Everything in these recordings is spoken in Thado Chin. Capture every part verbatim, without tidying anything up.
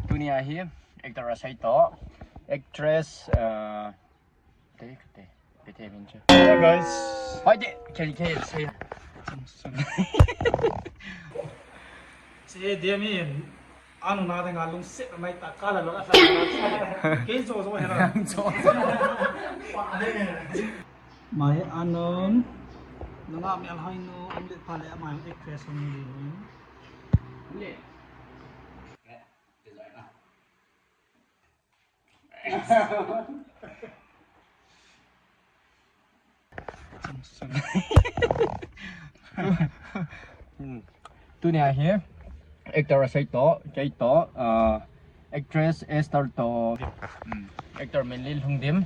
Tunia hi actor asei to, actress, uh, te, te, te, te, min chu. Hello guys. Hoi de, ke, ke, sei. Che de mi, anu na de nga lungset mai ta kala lo ka sa. Ke jo jo hera. Jo. Mai anun, nunga mi alhoi nu, um le pha le mai actress um le. Tunia hi actor asei to, kei to, ah, actress Esther to, hmm, actor Minlin Lhungdim.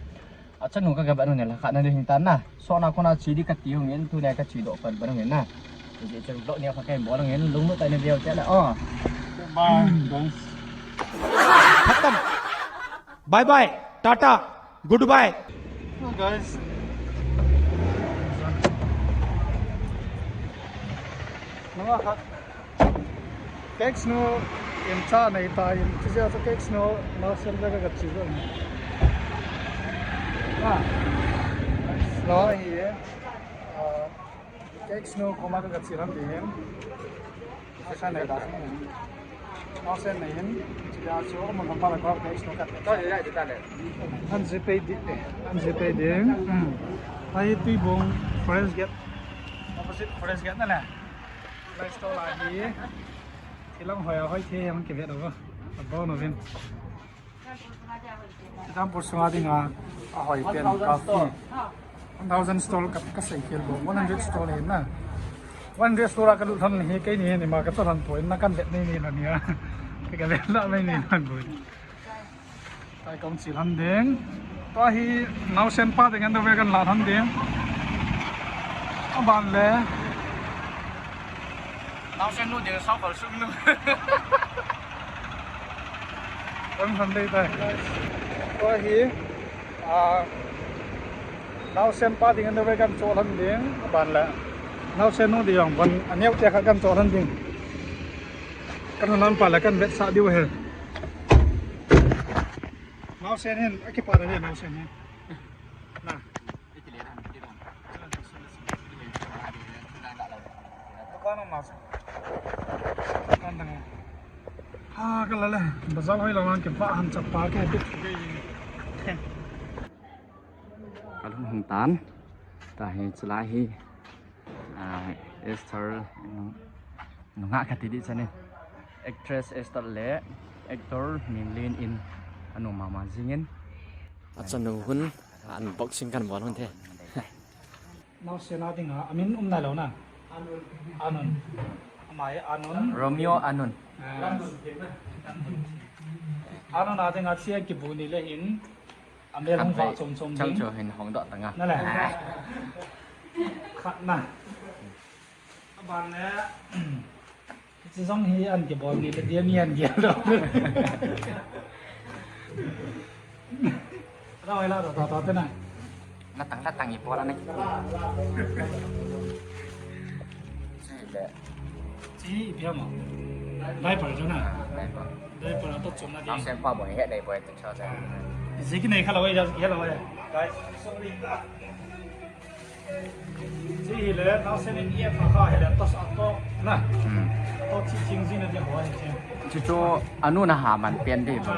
Achanu ka gavet nung nela khat na ding hing tan na. So na kona chi di kati hung in, tunia kachi doh pan ban hung in na. Ije chen vlog ni kha kai bol hung in, lunglut tai na view te la. Oh. Bye, guys. Khatam. Bye bye. Tata. Goodbye. Hello, guys. Nunga khat. Cake snu in cha nei ta in, chi ja cha cake snu na sem ja ka chi ja. Ah. Lo hi. Ah, cake snu koma ka chi ram ti hin. Sa nei ta. Nao sen nei hin, chia chu mun lam pala ko cake snu ka. To ya ya ta le. An ji pei di, an ji pei di. Hmm. Ai Tuibong Forest Gate. Opposite Forest Gate na le. Lai store la hi. Thilang hoi a hoi the yang ke ve do. Abo no vin. Example, sunga dinga a hoi pen coffee. One thousand stall ka, ka sei kel bo. One hundred stall hin na. One hundred stall ka lut lhon hi kei ni ni ma ka chol lhon poi na kan let nei ni na ni a. Ka let la mai ni na bo. Tai kong chi lhon ding. Tua hi naosen pa ding underwear kan la lhon ding. Aban le. Naosen nu ding sao kal sum nu. Kan lhon dei tai. Tua hi, ah, naosen pa ding underwear kan cho lhon ding. Aban le. Naosen nu ding jong ban aneo te khat kan cho lhon ding. Kan lhon pa le kan vetsah diu ahi. Naosen hin, akipa na le naosen hin. Na. Dukan ang naosen. Dukan dang. Ha, ka la le. Bazar hoi la lang ke pa han chapa ke bit ke. Ka lhung hung tan. Tahi chulai hi. Ah, Esther, nung, nunga kati di chanin. Actress Esther le actor Minlin in anu mama jingin. Achanu hun unboxing kan bol hon the. Naosen a dinga, amin um nai lou na. Anun. Amai Anun. Romeo Anun. Ah. Anun a dinga chia kibu ni le hin. Amel hung va chom chom ding. Chang chu hin hong doh tanga. Na le. Khat na. Aban le. Hiche jong hi an kibol ni le dia mi an gel lo. Ra wai la ta ta ta na. La tang la tang i bol na. Chi le. Chi bia mo. Diaper jo na. Diaper. Diaper to chom na ding. Sem pa bo he dai bo to cha cha. Ji ki nei kha la wai ja ki la wai. Guys, sorry. Chi hi le, naosen in e pha kha hi le, to sa to, na. Hmm. To chi ching jin na dia ho hi chi. Chu chu anu na ha man pen de bo.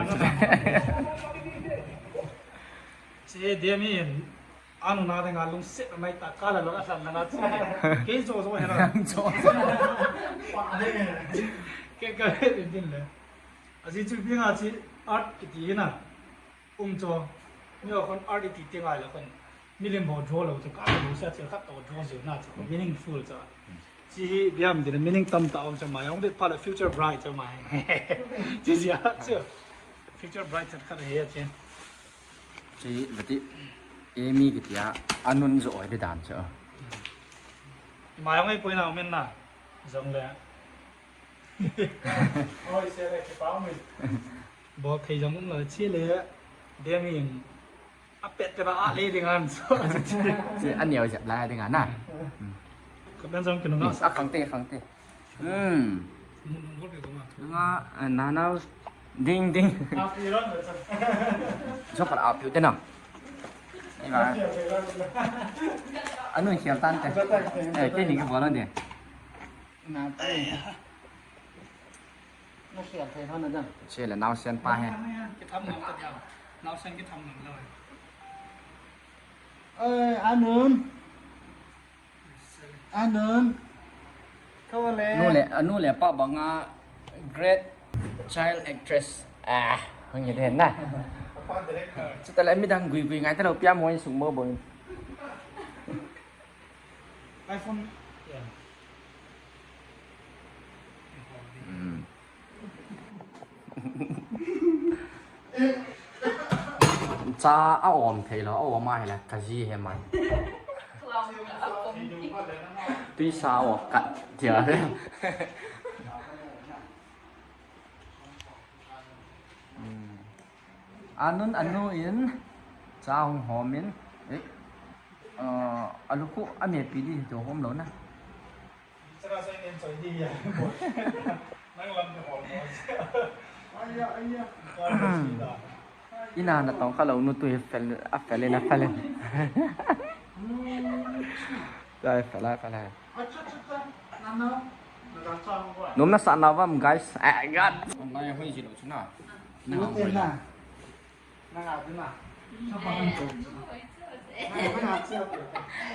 Chi de mi in, anu na de nga lungset mai ta ka la lo a san na chi. Ke jo jo he na. Jo. Ke ka he din le. Aji chu bi nga chi art kiti na. Um cho, mi a khon art iti ti ngai la khon. Milim bo draw lo chu ka lo sa chu khat to draw jiu na chu meaningful cha. Chi hi biam din meaning tam ta um cha mai. Ong de pa la future bright cha mai. Chi chi a chu. Future bright cha khat he cha. Chi vati Amy kiti a anun jo oi de dan cha. Mai ong ei poi na men na. Jong le. Oi se le ki pa mi. Bo thei jong um lo chi le, Demi in a pet te ba a le ding an so. Chi a neo jep lai ding an na. Hmm. Ka ben jong ki nung na. A khang te, khang te. Hmm. Nga, eh, nanao, ding, ding. Job para apiu te na. Iba. Anu hial tan te. Eh, keini kibol lou de. Na te. Na hial thei lhon na dam. Che le naosen pa he. Kitham ngam ta diam. Naosen kitham ngam lou. Eh, Anun. Anun. Kau le. Nu le, anu le pa banga great child actress. Ah, hong ye den na. Chuta le midang gui gui ngai ta lou pia mo in sung mo bo in. iPhone. Yeah. Hmm. Cha a om thei lou, a om a hi la, ka ji he mai. Tuisa o kat tia. Hmm. Anun anu in, cha hung hom in, eh, uh, alu khu a me pi di to hom lou na. Ina na tong kha lou nu tu hi fel, a fel in a fel in. Chai fel a fel a. Nom na sa na vam, guys. Ah, God. Nai hoi ji lou chu na. Na hoi na. Na nga tu na.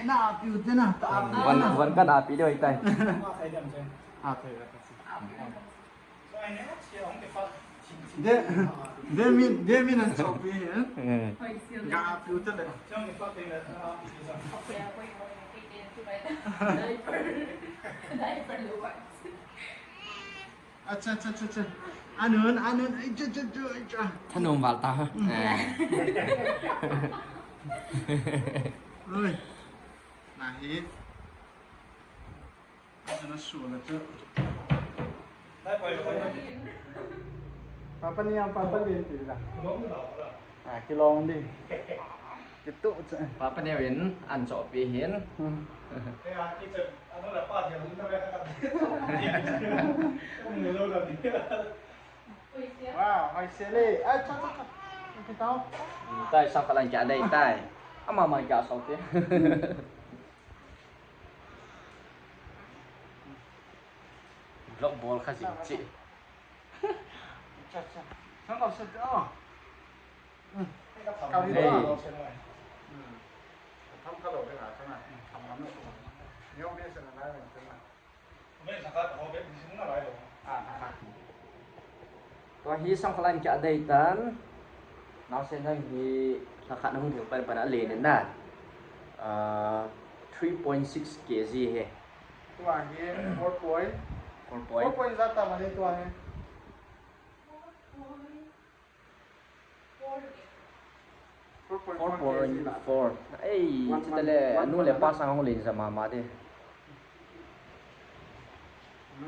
Na apiu te na, ta apiu te na. Van, van kan api de oi tai. A thei la ka si. De, de min, de min an chopi, eh? Eh. Ga apiu te le. Acha, acha, acha, acha. Anun, anun, ai, cha, cha, cha, ai, cha. Thanum val ta ha. Mm. Eh. Oi. Nahi. Acha na su la cha. Papa ni ang papa din ti la. Ah, kilong di. Kitu cha. Papa ni win an chopi hin. Hmm. Wow, hoi se le. Ai, cha, cha, cha. Kita. Tai sa kalan kya dai tai. Ama ma kya so ke. Vlog bol kha jing chi. Cha, cha. Sang kau se te, oh. Hmm. Kau hi, hey. Hmm. Tham kha lou de na, cha na. Tham lam na. Nyong be se na lai na, cha na. Ah, na kha. Tua hi Songkholan kei a dei tan, naosen jong hi lhakhat na hung lhing pan pan a len in na. Ah, three point six K G hi. Tua hi four point. Four point. Four point ja ta male tua hi. Four point four. Ei, chutale, anu le pa sang hung len ja mama de. Anu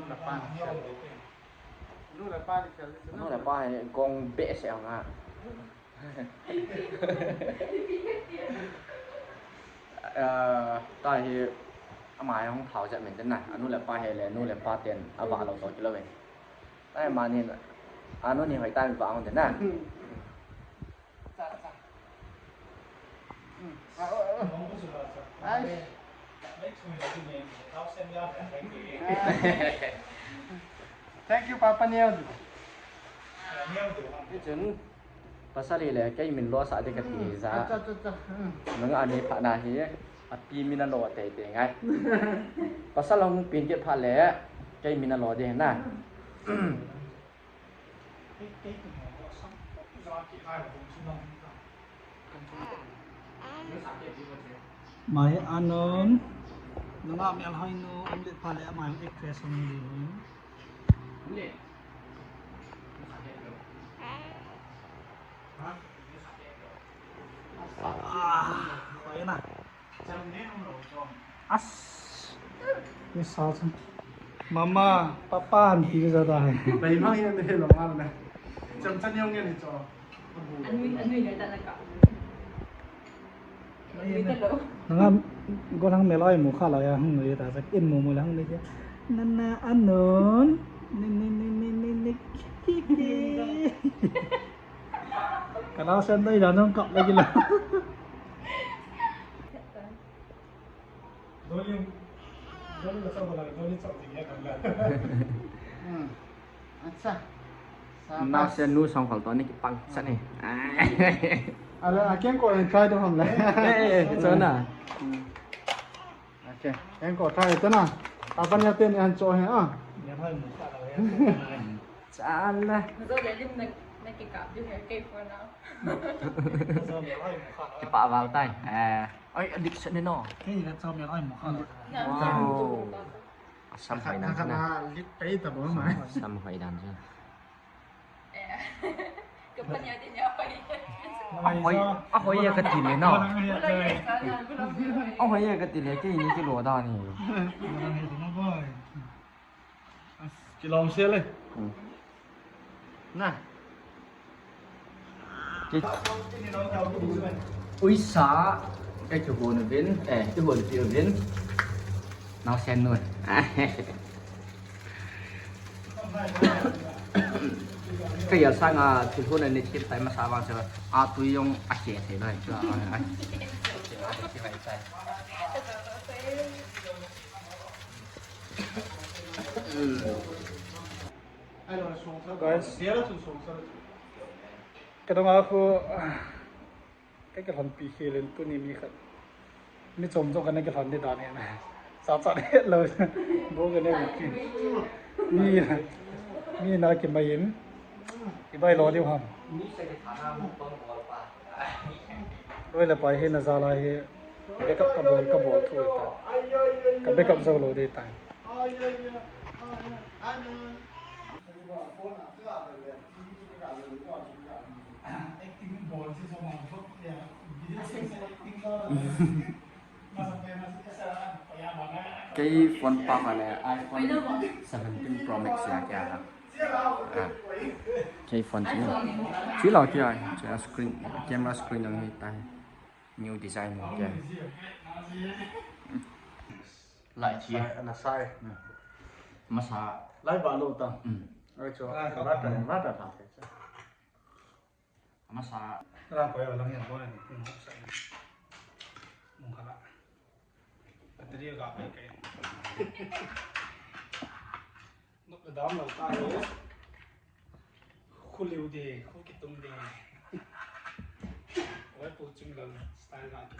le pa hi gong behseh hung a. Ah, tua hi ama hi hung thao jep men tin na. Anu le pa hi le, anu le pa ten avah lou toh kilou ve. Tua hi mani, anu ni hoitah in vah hung tin na. Thank you, Papa Neo. Hichun, pasal hi le, kei min lo sah ding kati hi ja. Acha, acha, acha. Hmm. Nang ani pha na hi, api min alo tei tei ngai. Pasal hung pin kit pha le, kei min alo ding na. Mai anon, nanga mi alhai nu, um, le pha le mai actress um le. Ah, pai na. As. Ni sa chan. Mama, papa, han ti ja da hai. Bai mang yan de lo mal na. Cham chan yong yan cho. Anui, anui ngai ta na ka. Nanga golang meloi mu kha lo ya hung nui ta sa kin mu mu la hung nui ya. Nana anon. Ni, ni, ni, ni, ni, ni. Kana sen dai da nong kap lagi la. Doli, doli ka sa bala, doli sa tingya kan la. Hmm. Acha. Nao sen nu song kal to ni kipang sa ni. Ala, a keng ko en try to ham la. Eh, eh, so na. Hmm. Okay, keng ko try to na. Apan ya ten an cho he a. Chala. Zo le lim na, na kikap di he kei for now. Kipa val tai. Eh, oi, addiction ni no. Kei na cho me ai mo kha. Wow. Asam hoi dan na. Lit pei ta bo ma. Asam hoi dan chu. Ahoi, ahoi ya kati le no. Ahoi ya kati le, kei ni kilo da ni. Kilong se le. Hmm. Na. Ki-, uisa, ka kihon uvin, eh, kihon pi uvin. Nao sen nun. Ka ya sanga thil hon ani thil tai masa vang chu a tui jong a che thei lai chu a, a, a che thei lai tai. Guys, ka dong a khu, ka kilhonpi khel in tuni mi khat. Mi chom chom kana kilhon di dan ahi. Sa cha de lo. Bo kana ki. Mi, mi na kimai in. Ibai lo diu ham. Loi le pai hi na jal a hi backup ka bol, ka bol thu ta. Ka backup jou lou ding tai. Kei phone pa kha le iPhone seventeen Pro Max ya kya ha. Ah. Kei phone chu. Chu lo kya, chu screen, camera screen ang hi tai. New design mo kya. Lai chi. Sai, na sai. Hmm. Masa. Lai ba lo ta. Hmm. Ai chu. Ai, ka ba ta, ba ta ta. Masa. Ra ko ya lang ya ko ni. Hmm, sai. Mung khala. Battery ga pai kai. Nok dam lo ta lo. Khu liu de, khu kitung de. Oi, pu chung lo style ga de.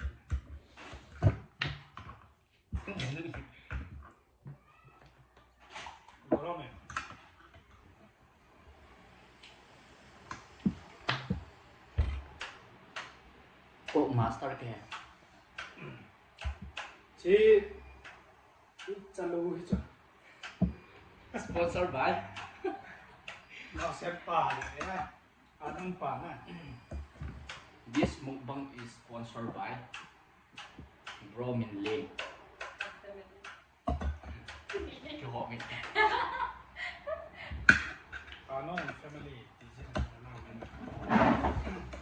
Goro me. Ko master ke. Chi Chalu hi chu. Sponsor by. Naosen pa le, eh, anung pa na. This mukbang is sponsored by Bro Min Lee. Kiho min. Ano, family.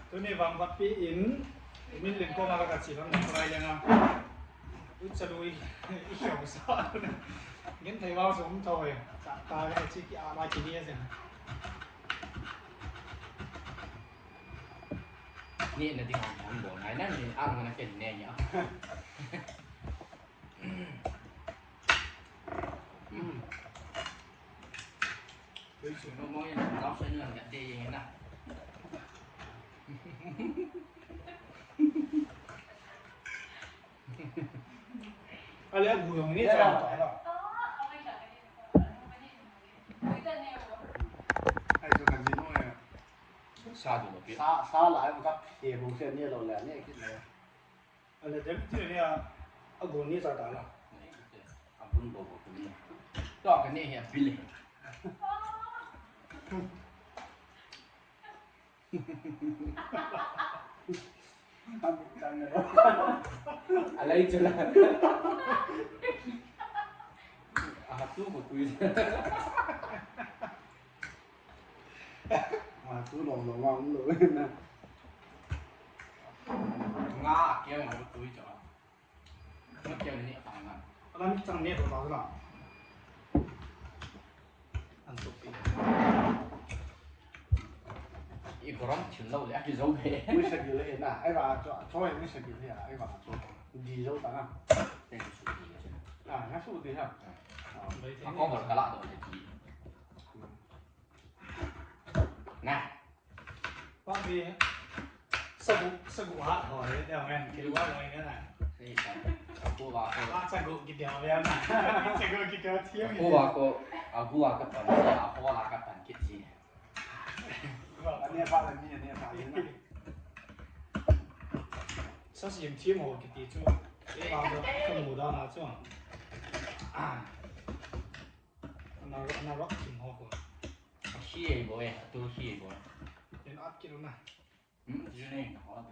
Tuni vang vat pi in, min len ko ma ka chi lang ko lai lenga. U Chalu i, i hiau sa. Ngen thei vang sum thoi. Ka, ka le chi ki a la ki ni a sen. Ni na ding ang bo ngai na ni ang na ken ne nya. Mm. Tui sung no mo yan, tao sai no yan, gat de yan na. Ale, a gu yong ni cha ta la. Ai, so kan ni no ya. Sa du lo pi. Sa, sa la, ai, ka phe bu se ni lo le, ni ki le. Ale dem ti ni a, a gu ni cha ta la. A bun bo bo ni. To ka ni ya pi le. Alai chula. Aha, tu ko tui. Ah, tu long long ma um lo na. Nga kya ko tui cha. Nga kya ni ta nga. Ala mi chang ne to ta la. An to pi. I gorom thim lo le, a ki zo he. Mui sagil le na, ai va cho, cho mui sagil le, ai va cho. Di zo ta na. Teng su di le. Ah, na su di ha. Ah. A ko bol kala do le di. Na. Pang pi. Sagu, sagu ha ho le, dia men, ki wa lo ne na. Sei sa. Ko wa ko. Ah, sagu ki dia le na. Sagu ki dia thiam. Ko wa ko, a gu wa ka pan, a ho la ka pan kit si. Ani pa la ni, ani pa ni na. Sa si yem thiam ho kiti chu. Pa do ka mu da na chu. Ah. Ana ro, ana ro thim ho ko. Hi ei bo e, tu hi ei bo e. Yen at kilo na. Hmm, tu ni na ho.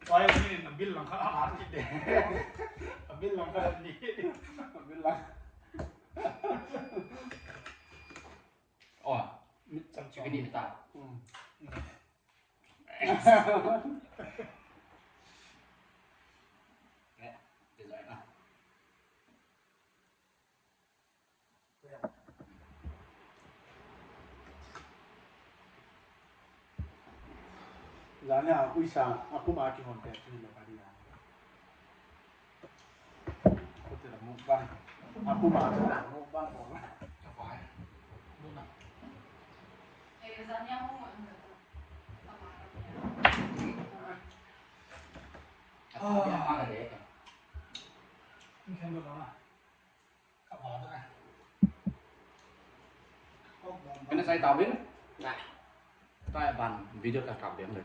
Pai ni na bil lang kha at kit de. Bil lang kha ni. Bil lang. Oh, mit cham cham ni ta. Hmm. Jani a uisa a kuma ki hon te tu lo ka dia. Ko te la mukbang. A kuma chu na mukbang ko. Ka pai. Lu na. Kena sai tawin. Nah. Tawai ban video ka kap dem le.